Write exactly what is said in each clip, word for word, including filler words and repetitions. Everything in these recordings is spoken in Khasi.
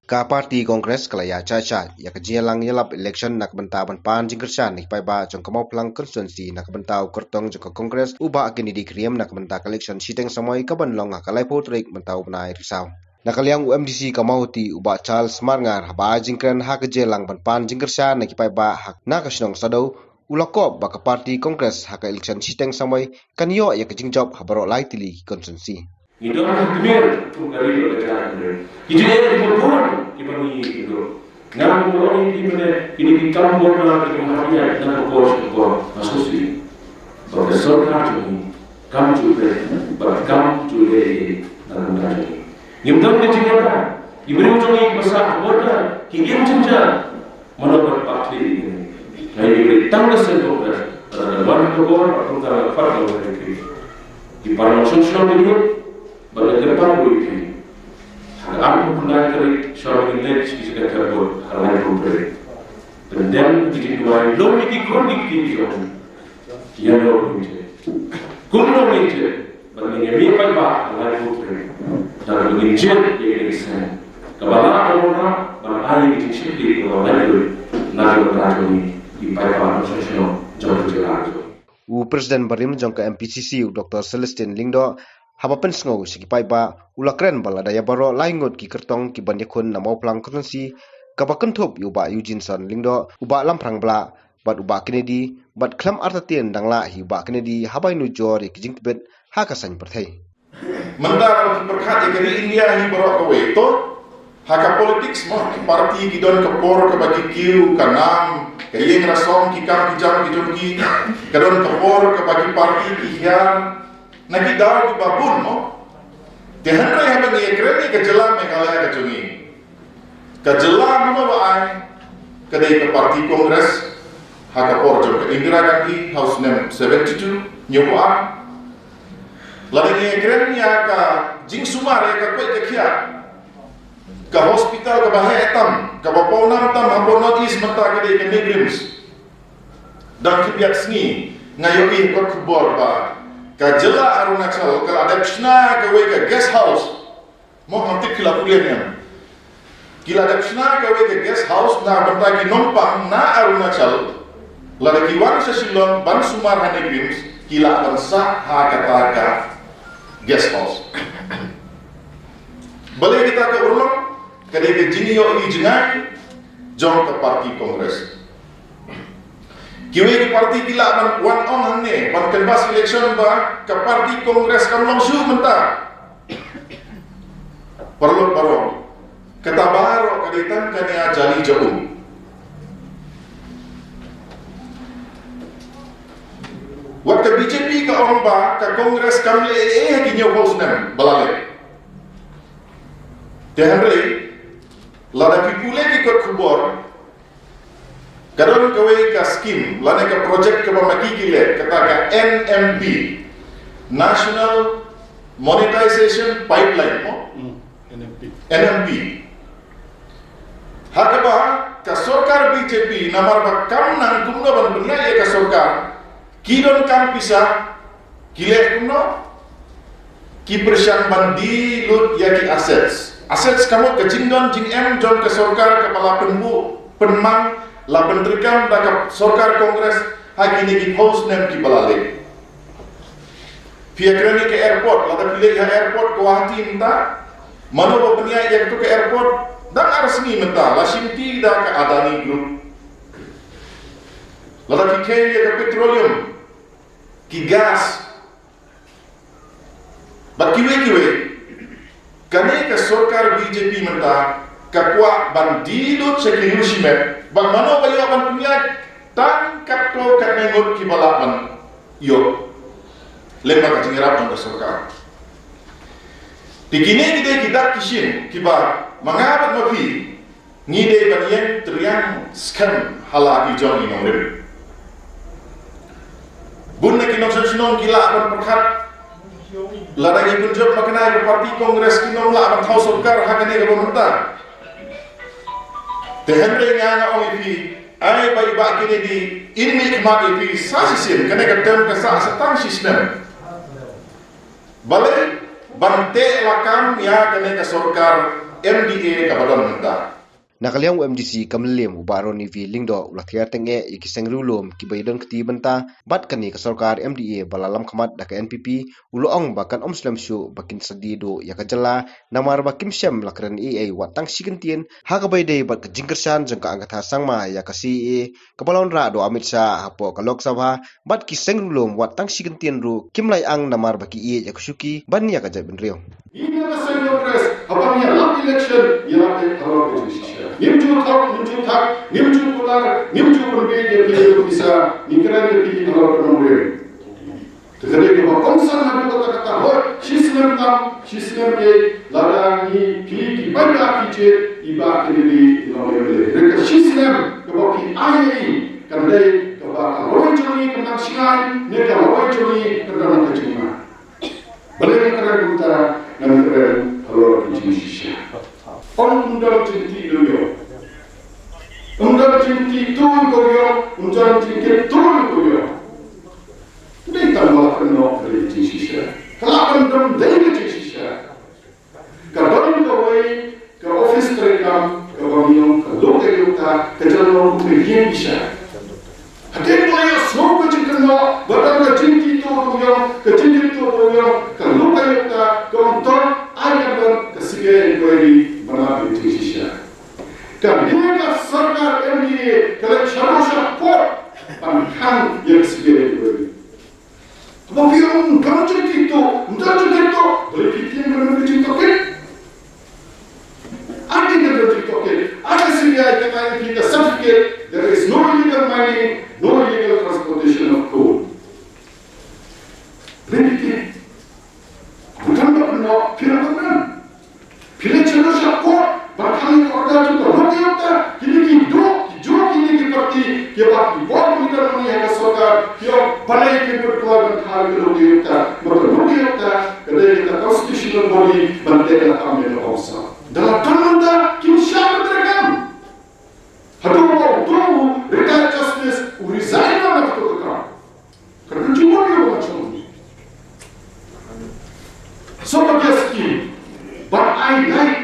Ka party Congress ka la ïa shah shah ïa ka jingïalang ïalap election na ka bynta ban pan jingkyrshan na ki paidbah jong ka Mawphlang constituency na ka bynta u kyrtong jong ka Congress u Bah Kennedy Kyriem na ka bynta ka election shiteng samoi ka ban long ha ka laiphew tarik mynta u bnai Risaw. Na ka liang u M D C ka Mawhati u Bah Charles Marngar haba ai jingkren ha ka jingïalang ban pan jingkyrshan na ki paidbah ha na ka shnong Saddew u la kob ba ka party Congress ha ka election shiteng samoi kan ïoh ïa ka jingjop ha baroh lai tylli ki constituency. Ngi don ha kmie kum ka ri ka jait. Ki jingeh ki bun ki ba ngi ki don. Nga kum ong ïa ki mane kine ki kam bor na ki kum hap ïa na ka por sha ka por. Nga sngewsih ba ka sorkar jong ngi kam ju peit ba kam ju leh ïa na ka bynta jong ngi. Ngim don ka jingeh ba ki briew jong ngi ki ba sah ka bor ki im jynjar. Mano ba pat li. Ngai ni beri tang da sen ko da. Wan ko ko ko ka pat ko ki. Ki paralok song song ni ba da pa ko ki. Ha ka ar ko na ka ri sha ni le chi ka ka ko ha lai ko pre. Pendem ki ki dua lo ni ki ko ni ki ki. Ïa lo ni je. Kum lo ni je. Ban ngin ïa mih paidbah ha lai phew tarik. Da ban ngin jied ïa ki nongsan. Kaba lah ka long ba ban ai ïa ki jingshakri kaba lai phew tarik. Na ka bynta jong ngi ki paidbah nongshong shnong jong ka jylla jong ngi. U President barim jong ka M P C C u Doctor Celestine Lyngdoh haba pynsngew sha ki paidbah u la kren ba lada ïa baroh lai ngut ki kyrtong ki ban ïakhun na Mawphlang constituency kaba kynthup ïa u Bah Eugeneson Lyngdoh, u Bah Lamphrang Blah, bad u Bah Kennedy, bad khlem artatien dang lah hi u Bah Kennedy haba ïanujor ïa ki jingtbit ha ka saiñ pyrthei. Mynta ba ki pyrkhat ïa ka ri India hi baroh kawei to ha ka politics mo ki party ki don ka por kaba ki kiew ka nam ka ïeng rasong ki kam ki jam ki jong ki ka don ka por kaba ki party ki hiar na ki daw kiba bun mo. Te hynrei haba ngi ïa kren ïa ka jylla Meghalaya ka jong ngi. Ka jylla mano ba ai ka dei ka party Congress ha ka por jong ka Indira Gandhi ha u snem seventy two ñiew ba ai. Lada ngi kren ïa ka jingsumar ïa ka koit ka khiah ka hospital kaba heh tam kaba pawnam tam ha North East mynta ka dei ka NEIGRIHMS. Dang ki biak sngi nga ïohi ka khubor ba ka jylla Arunachal ka la dep shna kawei ka guest house. Mo hangtik ki la pule niam. Ki la dep shna kawei ka guest house na bynta ki nongpang na Arunachal. Lada ki wan sha Shillong ban sumar ha NEIGRIHMS ki lah ban sah ha kata ka guest house. Balei kata ka urlong ka dei ka jingïohi jngai jong ka party Congress. Kiwei ki party ki lah ban wan ong hangne ban canvass election ba ka party Congress kam long shuh mynta. Paralok baroh kata baroh ka dei tang ka nia jali jaum. Wat ka B J P ka ong ba ka Congress kam leh eh ki ñiew hau snem ba la leh. Te hynrei lada ki pule ki kot khubor ka don kawei ka skim lane ka project kaba ma ki ki leh kata ka N M P, National Monetization Pipeline mo. Hmm, N M P. N M P. Ha kaba ka sorkar B J P namar ba kam nang kumno ban pynlait ïa ka sorkar ki don kam pisa. Ki leh kumno? Ki pyrshang ban dilute ïa ki assets. Assets ka mut ka jingdon jingem jong ka sorkar kaba la pynbuh pynmang la pyntreikam da ka sorkar Congress ha kine ki phew snem kiba la leit. Phi ïa kren ïa ka airport, lada phi leit ha airport Guwahati mynta, mano ba pynïaid ïa katu ka airport? Dang ar sngi mynta la shimti da ka Adani Group. Lada phi kheiñ ïa ka petroleum, ki gas bad kiwei kiwei. Kane ka sorkar B J P mynta ka kwah ban dilute sha ki riew shimet ba mano ba ïoh ban pynïaid tang katto katne ngut kiba lah ban ïoh lem bad ka jingïarap jong ka sorkar. Te kine ki dei ki dak ki shin kiba ma nga bad ma phi ngi dei ban ïeng triang skhem ha la ki jong i nongrim. Bun na ki nongshong shnong ki lah ban pyrkhat lada ngi pynjop ma kane ka party Congress kin ym lah ban thaw sorkar ha kane kaba mynta. Te hynrei nga nga ong ïa phi, ai ba i Bah Kennedy in mih khmat ïa phi sa shisien, kane ka term ka sah sa tang shi snem. Balei ban teh lakam ïa kane ka sorkar M D A kaba don mynta. Na ka liang u M D C ka Mylliem u Bah Ronnie V Lyngdoh u la thiar tyngeh ïa ki seng riewlum kiba ïadon kti bynta bad kane ka sorkar M D A ba la lam khmat da ka N P P, u la ong ba kan ym slem shuh ba kin sa die duh ïa ka jylla namar ba kim shym la kren ei ei wat tang shi kyntien ha kaba ïadei bad ka jingkyrshan jong ka Agatha Sangma ïa ka C A A kaba la wanrah da u Amit Shah hapoh ka Lok Sabha, bad ki seng riewlum wat tang shi kyntien ruh kim la ïa-ang namar ba ki ïeit ïa ka shuki ban ïa ka jaitbynriew. Ngi na ka seng Congress haba ngi ïalap election, ngi ïalap halor ka jingshisha. Ngim ju thok, ngim ju thak, ngim ju kular, ngim ju pynbiej ïa ki ïa ki pisa, ngi kren ïa ki halor ka nongrim. Te ka dei kaba kongsan haduh katta katta, hooid, shi snem tam, shi snem ei, lada ngi phi ki paidbah ki jied, i Bah Kennedy i long M L A. Hynrei ka shi snem kaba phi ai ïa i, kan dei kaba ka roi jong i kan nang shngain, ne ka roi jong i kan nang ka jingma. Balei ngan kren kumta? Ngan kren halor ka jingshisha. Ym don jingtih dewïong. Ym don jingtih tu dewïong, ym don jingtih tu dewïong. Dei tang ba la kynnoh ka dei ka jingshisha. Ka lah ban don dei ka jingshisha. Ka don kawei ka office treikam kaba ngi ong ka lok aïokta, ka jong ngi ka ïing bishar. Hadien ba la ïohsngew ka jingkynnoh ba don ka jingtih tu dewïong, ka jingtih tu dewïong, ka lok aïokta ka ong to, ai kan don ka C B I inquiry ban lap ïa ka jingshisha. Kane ka sorkar M D A ka leit shapoh shapoh ban khang ïa ka C B I inquiry. Haba phi ong ym don jingtih tu, ym don jingtih tu, balei phi tieng ba don ka jingtohkit? Ati ka don jingtohkit, ati C B I ka ai phi ka certificate, there is no illegal mining, no illegal transportation of coal. Balei phi tieng? Bukan ba pynnoh, phi la pynnoh. Phi leit sha court ban khang ïa ka order jong ka lok aïokta. Kine ki duh, ki juh, kine ki parti kiba ki bor ki tyrwa ha ka sorkar, ki ong balei kim pynkloi ban khang ïa ka lok aïokta. Namar ka lok aïokta ka dei kata constitutional body ban teh la kam ïa ka bamsap. Da la don mynta kim shah ban treikam. Haduh ba uto u retired justice u resign na kato ka kam. Ka don jingmut ïa u ban shong. Sawbadia scheme ban ai light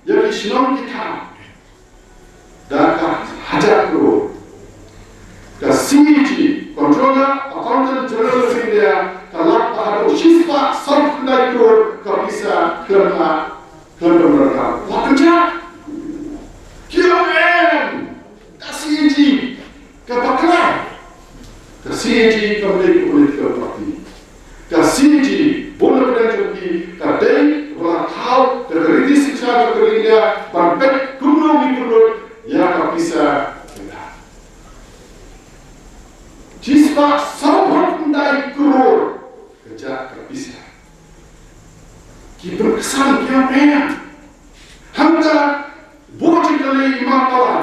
ïa ki shnong ki thaw da ka hajar klur. Ka C A G, Comptroller, Accountant General of India, ka lap ba haduh shispah saw khyndai klur ka pisa khlem la, khlem la rkap. La kynjah. Ki ong em, ka C A G ka bakla. Ka C A G kam dei ka political party. Ka C A G, bun na pdeng jong ki, ka dei kaba la thaw da ka riti synshar jong ka India ban peit kumno ngi pynlut ïa ka pisa. Shispah saw khyndai klur ka jaka pisa. Ki pynksan ki ong em. Hangta buh jingkylli i Ma Pala,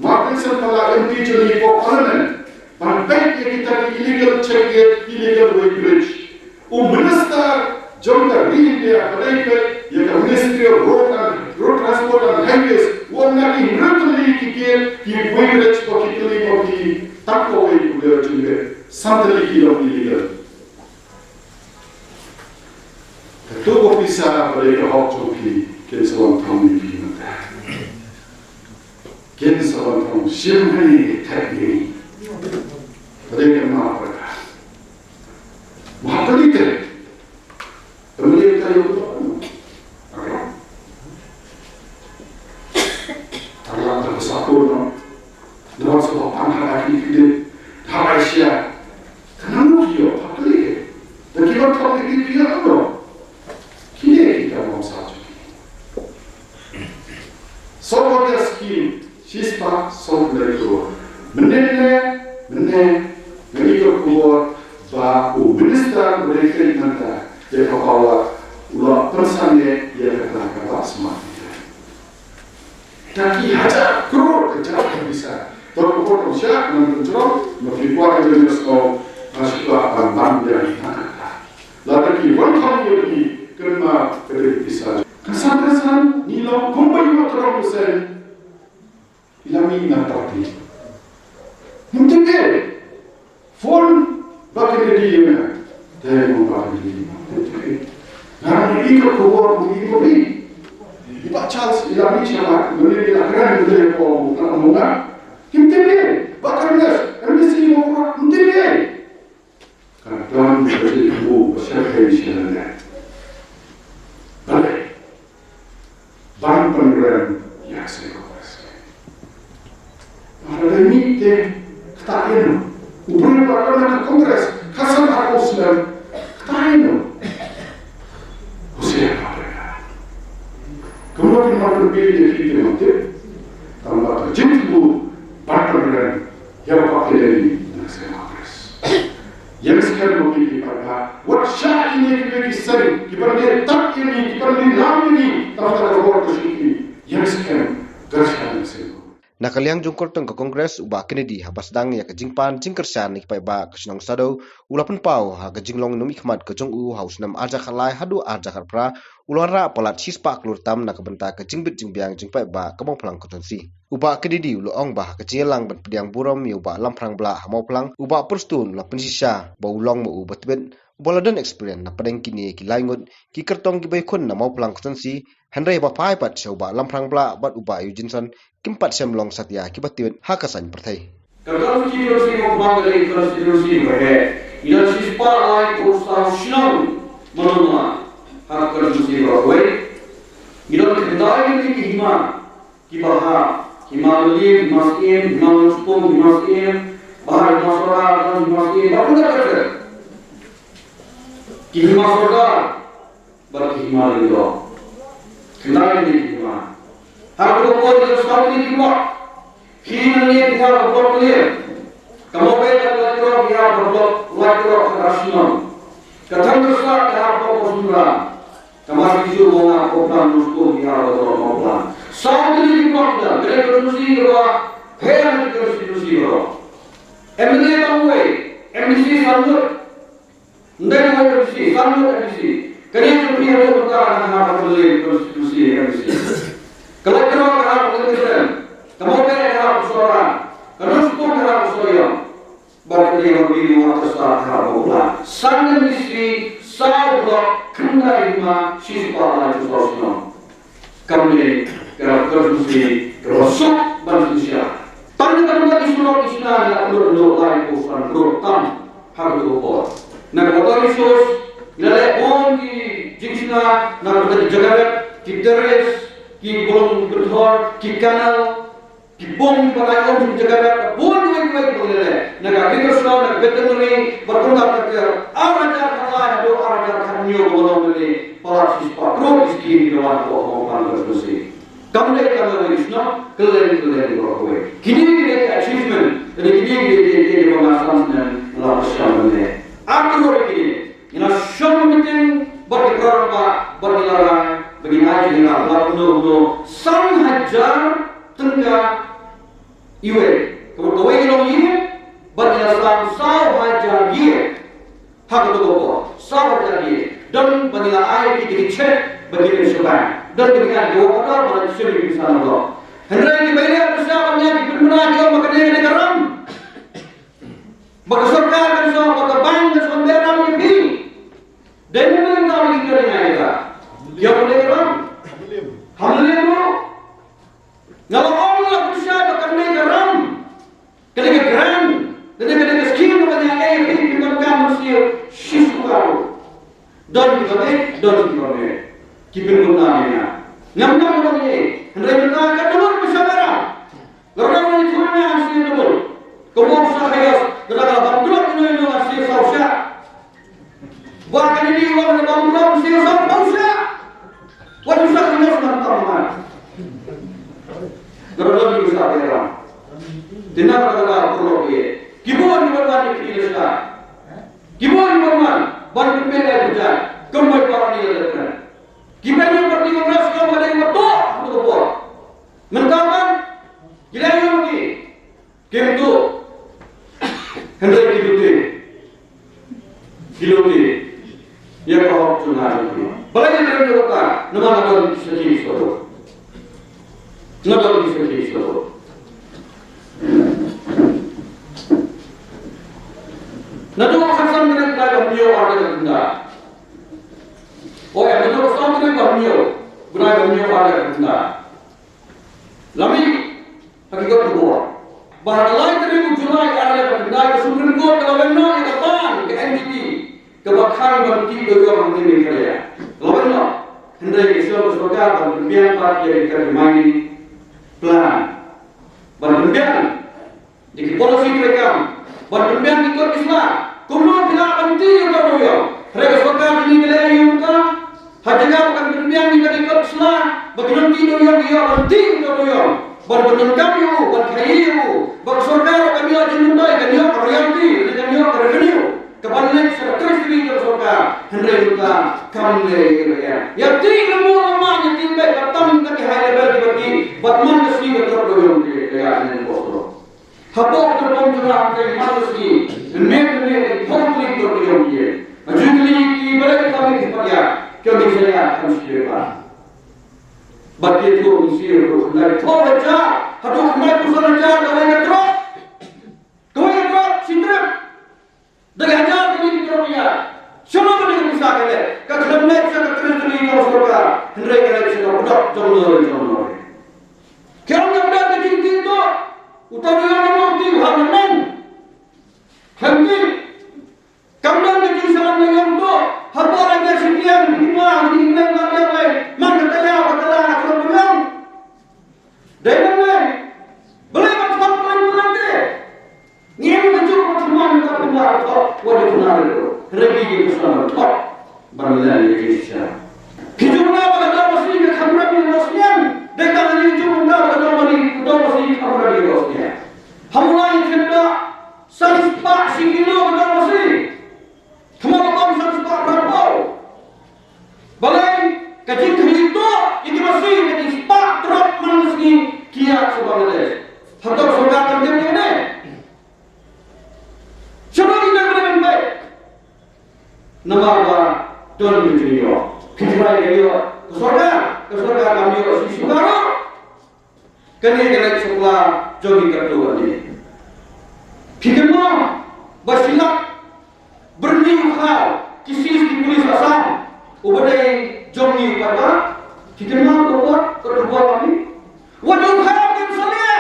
Ma Vincent Pala, M P jong ngi hapoh Parliament, ban peit ïa kita ki illegal check gate, illegal weighbridge. U minister jong ka ri India ba dei peit ïa ka Ministry of Road and Road Transport and Highways, u ong na ki hynriew tylli ki gate, ki weighbridge, ba ki tylli ba ki tang kawei u leh jingpeit, san tylli ki long illegal. Kato ka pisa ba dei ka hok jong phi, kin sa wan thong ïa phi mynta. Kin sa wan thong shim hangne thep ïa ngi. Ba dei ka ma ba ka. Ba ka dei te. Ka ma dei ka ïa ka. Arla ta ka sa ko no. Namar shuh ba pang ha ki ki dei. Ha Asia. Ka nang ki ïoh, ha ka lei. Da ki ban thok da ki phi ïa no. Kine ki kam bamsap jong ki. Sawbadia scheme, shispah saw khyndai klur. Mynne, mynne, nga ïoh ka khubor ba u minister ba dei ka mynta ïa ka power u la pynsangeh ïa kata ka Smart Meter. Da ki hajar klur ka jaka pisa. To ka por ka shah nang pynjrong, ma ki kwah ka jingïasngew, ha shuwa ban ban ïa ka. Lada ki wan kham ïa ki kynmaw ka dei pisa. Ka san ka san, ngi long kumba ïa ka rong ka sen. Ila mi na party. Ngim tip. Phone ba ka dei ïa me. Te mo ba ka dei ïa me. Nga ïoh ka khubor ba ïa ka bi. Bah Charles i la mih shabar, mynne i la kren mynne ïa ka Mawkyrwat. Ngim tip ei. Bah Carnes, M D C Mawkyrwat, ngim tip ei. Ka don ka jingthmu ba shyrkhei sha lade. Balei? Ban pynrem ïa ka seng Congress. Lada mih te, kata ïa no. U briew ba don ha ka Congress, ka san arphew snem, kata ïa no. Husiar ba pynrem. Kumno kin wan pynbiej ïa ki, kin wan tip. Tangba ka jingthmu ban pynrem ïa u Bah Kennedy na ka seng Congress. Ïeng skhem mo ki ki paidbah. Wat shah kine kiwei ki seng kiban leh tap ïa ngi, kiban leh lam ïa ngi. Tang kata ka bor ka shuki. Ïeng skhem, kyrshan ïa ka seng. Na ka liang jong ka kyrtong ka Congress, u Bah Kennedy, haba sdang ïa ka jingpan jingkyrshan na ki paidbah ka shnong Saddew, u la pynpaw ha ka jinglong nongmihkhmat ka jong u ha u snem ar hajar khatlai haduh ar hajar khatphra, u la wanrah palat shispah klur tam na ka bynta ka jingbit jingbiang jong ki paidbah ka Mawphlang Constituency. U Bah Kennedy u la ong ba ha ka jingïalang ban pdiang burom ïa u Bah Lamphrang Blah ha Mawphlang, u Bah Prestone u la pynshisha ba u long ma u ba tbit, uba la don experience na pdeng kine ki lai ngut ki kyrtong kiba ïakhun na Mawphlang Constituency, hynrei ba phai pat sha u Bah Lamphrang Blah bad u Bah Eugene Johnson kim pat shym long satia kiba tbit ha ka saiñ pyrthei. Ka constituency Mawphlang ka dei ka constituency ba heh. Ngi don shispah lai phew saw shnong mano mano ha ka constituency baroh kawei. Ngi don khyndai tylli ki hima kiba hap, hima Mylliem, hima Syiem, hima Nongstoiñ, hima Syiem, ba hap hima Sorkar, hima Syiem, ba kumta ter ter. Ki hima Sorkar bad ki hima Lyngdoh. Khyndai tylli ki hima. Ha kato ka por ki don saw tylli ki block. Phi nangne phi hap ha block Mylliem. Ka Mawbei ka Laitkroh phi hap ha block Laitkroh khatar shnong. Ka Thangkyrsa phi hap ha block Mawsynram. Ka Mawkyrwat, Mawphlang, Nongstoiñ phi hap ha block Mawphlang. Saw tylli ki block ki don. Kane ka constituency ka ba pher na ki constituency baroh. M L A tang uwei, M D C san ngut. Ym dei uwei M D C, san ngut M D C. Kane ka phi ha ka mynta ka hap ha ka constituency M D C. Ka Laitkroh ka hap ha ka constituency. Ka Mawbei ka hap ha Sohra. Ka Nongstoiñ ka hap ha Sohiong. Bad ka dei Mawbei, Mawkyrwat, Thangkyrsa, ka hap ha Mawphlang. San M D C, saw block, khyndai hima, shispah laiphew saw shnong. Kam dei ka constituency kaba suk ban synshar. Tang ka dei ki surok ki shna ngi la pynlut laiphew san klur tam ha kato ka por. Na ka water resource ngi la leh bun ki jingshna na ka bynta ki jaka rep, ki terrace, ki blong pynthor, ki canal, ki pung kiba ngi ong ki jaka rep, bun kiwei kiwei kiba ngi la leh. Na ka agriculture, na ka veterinary, bad kumta ter ter. Ar hajar khatlai haduh ar hajar khathynñiew ba nga long M L A, palat shispah klur ki skim ki la wan hapoh Mawphlang constituency. Kam dei tang kawei ki shnong, kylleng kylleng baroh kawei. Kine ki dei ki achievement, kine ki dei ki, ki, ki, kiba nga san snem nga la pyrshang ban leh. Ar klur kine. Ngi la shong meeting bad ki para rangbah bad ngi la rai ba ngin ai jingïarap la kumno kumno san hajar tyngka iwei. Kaba kawei ki long ïing bad ngi la san saw hajar ïing. Ha kato ka por saw hajar ïing. Don ba ngi la ai ki, ki cheque ba ki leit sha bank. Don ba ngi ai ki work order ba la shim ïa ki pisa na block. Hynrei kiba ïaleh pyrshah ban ïa ki pynbna ki ong ba kane ka dei ka ram. Ba ka sorkar kan sa, ba ka bank kan sa ban beh ram ïa phi. Dei mynta ngi kren ïa ka. Ïa ka dei ka ram. Ha Mylliem ruh. Nga la ong la pyrshah ba kane ka ram. Kane ka grant. Kane, kane ka scheme ba ngi ai ïa phi, phi donkam mynsiem shi suka ruh. Don kiba mih, don kiba mih. Ki pynbna ïa nga. Ngam nang ong ei. Hynrei mynta ka dei pyrshah ba ram. Nga ruh nga ïathuh ïa nga, nga siew double. Ka mut sa khaios, ka dang la bankrupt ino ino nga siew saw shah. Ba kane dei wan nga bankrupt nga siew saw phew shah. Wat ïa sa khaios ngan tam man. Nga ruh nga ïathuh ïa nga. Te na ka dang la bankrupt ïa. Ki bun ki ban wan ïa ki leh shah. Ki bun ki ban wan ban pynbeit ïa ka jait. Kumba ïa ka ni leh kan. Ki ban ïa party Congress ka ba dei ba to, to to. Mynta ban ki la ïoh ki. Kim tuh. Hynrei ki lute. Ki lute. Ïa ka hok jong nga jong phi. Balei ngi kren ïa kata? Namar nga don ki sakhi shuh. Nga don ki sakhi shuh. Naduh khatsan tarik Naiwieng ar hajar khatkhyndai. Oh, eh, naduh khatsan tarik Naiwieng. Bnai ba hynñiew ar hajar khyndai. La mih ha ki kot khubor ba ha ka lai tarik u July ar hajar khyndai ka Supreme Court ka la wan noh ïa ka ban ka N G T kaba khang ban tih dewïong ha Meghalaya. Ka la wan noh. Hynrei ka shnong ka sorkar ban pynbiang pat ïa ka mining plan. Ban pynbiang da ki policy treikam ban pynbiang ki kot ki sla. Kumno phi lah ban tih ïa uta u dewïong? Hynrei ka sorkar jong ngi ka leh aïu mynta? Ha jaka ba kan pynbiang ïa ki kot ki sla ba ki nongtih dewïong ki ïoh ban tih ïa uta u dewïong, ban pyndonkam ïa u, ban khaïi ïa u, ba ka sorkar ruh kan ïoh jingmyntoi, kan ïoh ka royalty lane kan ïoh ka revenue ka ban leit sha ka treasury jong ka sorkar. Hynrei mynta kam leh ïa u. Ïa tih lyngngoh lyngngoh, ïa tih beit, bad tam kita ki high level kiba tih, bad man ka sngi ka drop dewïong ki ïa ïa Hapoh ka pom jong nga hangtei man la sngi, mynmiet mynmiet ki pom ki tor ki ïong ki. Nga ju kylli ki balei ki kam ki pat ïa, ki ong ki sa ïa kam shi ba. Bad ki tu ki sir tu khyndai phew hajar, haduh khyndai phew san hajar kawei ka drop. Kawei ka drop shi trip. Da ka hajar kane ki trok ïa. Shano kane ka pisa ka leit? Ka khlem leit sha ka treasury jong sorkar, hynrei ka leit sha ka pdok jong nor jong nor. Ki ong kam don ka jingtih tuh. Uta u ïong u tih u ha mynnin. Khlem tih. Kam don ka jingsalan na ïong tuh. Hapdeng ka shiteng ki ma ki neng la dep lei. Man ka taïaw ka talang ka trok u ïong. Dei nang lei. Balei ban thok plan plan te? Ngim ka juk ka thma ka pynda ka thok, wa da pynda ka thok. Hynrei ki ka sngewbha ban thok. Ban leh ïa ki shisha. Ki jong nga ba ka dong masi ka kham rem ïa ka sniang. Dei tang ki jong nga ba ka dong masi, ka dong masi kham rem ïa ka sniang. Hamulai ki khynda san spah shi kilo ka dong masi. Kynmaw ba ong san spah phra phew. Balei ka jingkhaïi tuh ïa ki masi ka jingspah drop man la sngi ki ïaid sha Bangladesh. Hato ka sorkar kan tip ïa kane? Shano ki dang kane ban peit? Namar ba don ki jingïoh. Ki trai ka ïoh ka sorkar, ka sorkar kam ïoh shi shuka ruh. Kane ka leit sukla jong ngi katto katne. Phi kynmaw ba shi lak byrni u khaw ki C S P police Assam uba dei jong ngi u pat ba. Phi kynmaw ka wat ka tu ba ni. Wat u khaw kin salia.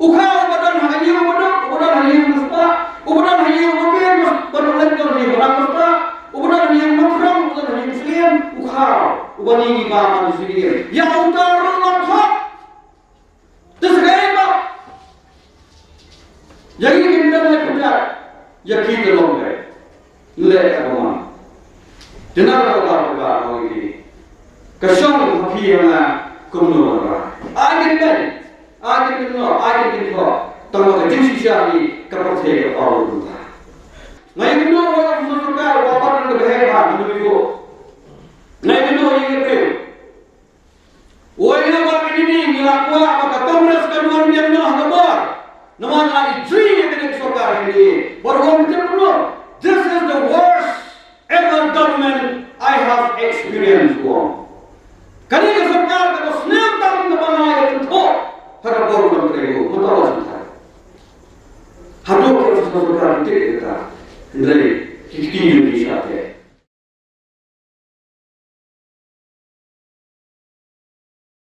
U khaw uba don ha ka ïing uba duk, uba don ha ïing uba spah, uba don ha ïing uba biang, uba don ha ïing uba rang uba spah, uba don ha ïing uba khrong, uba don ha ïing uba syriem, u khaw uba ngi ngi ba man syriem. Ïa uta ruh la thok. Te sngewbha ïa ngi kin don leh pynjah ïa ki te long leh. Leh ka mon. Te na ka la ka ba ong ki. Ka shong ha phi ha nga kumno ra. Ai kin ben. Ai kin ben no, ai kin ben ko. Tang ka jingshisha ni ka pyrthei ka paw. Ngai kumno wa ka sorkar wa pa ka behel ha kumno ko. Ngai kumno ïa ka. Wei na ba kine ni ngi la kwah ba ka Congress kan wan biang noh ha ka bor. Namar nga i jri ïa kane ka sorkar N D A. Bad u ong, tip kumno, this is the worst ever government I have experienced, u ong. Kane ka sorkar kaba sniew tam kaba nga ïa kynthoh ha ka bor ban trei, u ong, mynta la sngewthuh. Haduh ka sorkar tip ïa kata. Hynrei ki kti ïa ki sha te.